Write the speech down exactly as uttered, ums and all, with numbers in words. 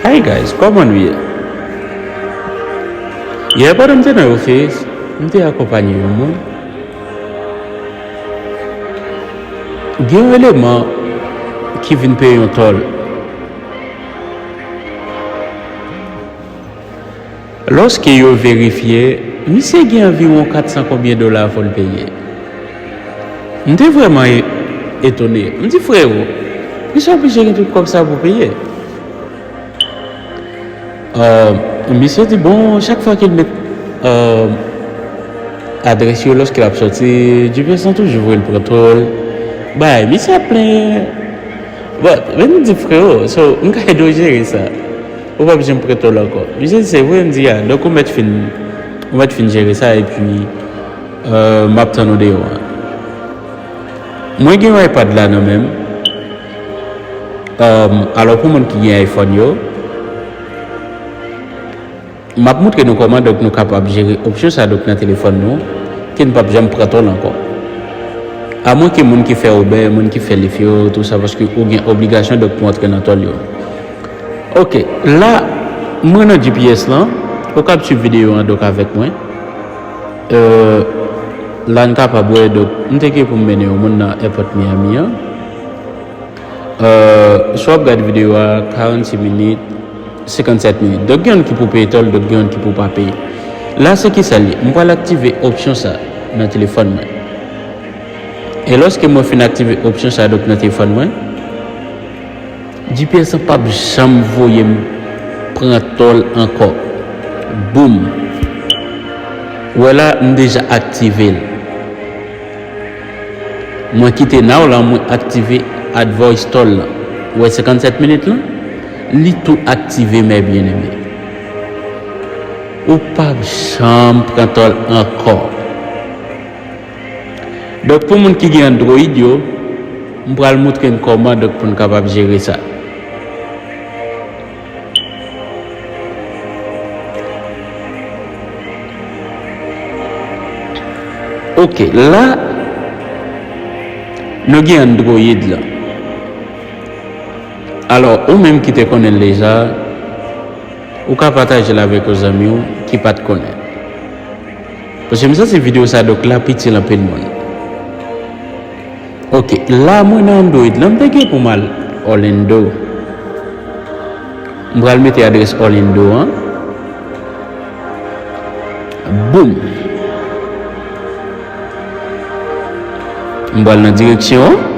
Hi guys, kòman nou ye? Yè pandan m te nan ofis, m te akonpanye yon moun. Gen yon eleman ki vin peye yon tòl. Lòske yo verifye, misye gen anviwon kat san konbyen dola fò l peye. M te vrèman e- etone. M di, "Frewo, misye oblije gen tout kòb sa pou peye?" Euh, misye di, bon, chak fwa ke l met euh, adrès yo, lòske l ap sòti, G P S lan toujou voye l pran tòl. Bay, misye ap plenyen. Bon, men m di, "Frewo, so, m ka ede w jere sa. Ou p ap janm pran tòl ankò." Misye di, "Se vre?" M di, "Ya, donk ou mèt fin, ou mèt fin jere sa, epi euh, m ap tann ou deyò a." Mwen gen yon iPad la nan men m. Euh, alò, pou moun ki gen iPhone yo, m ap montre nou kòman, donk, nou kapab jere opsyon sa, donk, nan telefòn nou, ke n p ap janm pran tòl ankò. Amwen ke moun ki fè Uber, moun ki fè Lyft yo, tou sa, paske ou gen obligasyon, donk, pou antre nan tòl yo. Ok, la, mwen nan G P S lan, ou kab swiv videyo an, donk, avèk mwen. Euh, la, n kapab wè, donk, m te gen pou m mennen yon moun nan airport Miami an. Euh, si w ap gad videyo a, karannsis minit, senkannsèt minit. Donk, gen youn ki pou peye tòl, donk, gen youn ki pou pa peye. La, se ki sa l ye? M pral aktive opsyon sa nan telefòn mwen. E lòske mwen fin aktive opsyon sa, donk, nan telefòn mwen, G P S lan p ap janm voye m pran tòl ankò. Boum! Ou wè la, m deja aktive l. Mwen kite now la, mwen aktive add voice tòl lan. Ou wè senkannsèt minit lan? Li tou aktive, mè byeneme. Ou p ap janm pran tòl ankò. Donk, pou moun ki gen Android yo, m pral montre n kòman, donk, pou n kapab jere sa. Ok, la, nou gen Android la. Alò, ou menm ki te konnen l deja, ou ka pataje l avèk yon zanmi w ki pa t konnen. Paske m santi videyo sa, donk, l ap itil anpil moun. Ok, la mwen nan Android, la m te gen pou m al Orlando. M pral mete adrès Orlando an. Boum! M pral nan direksyon an.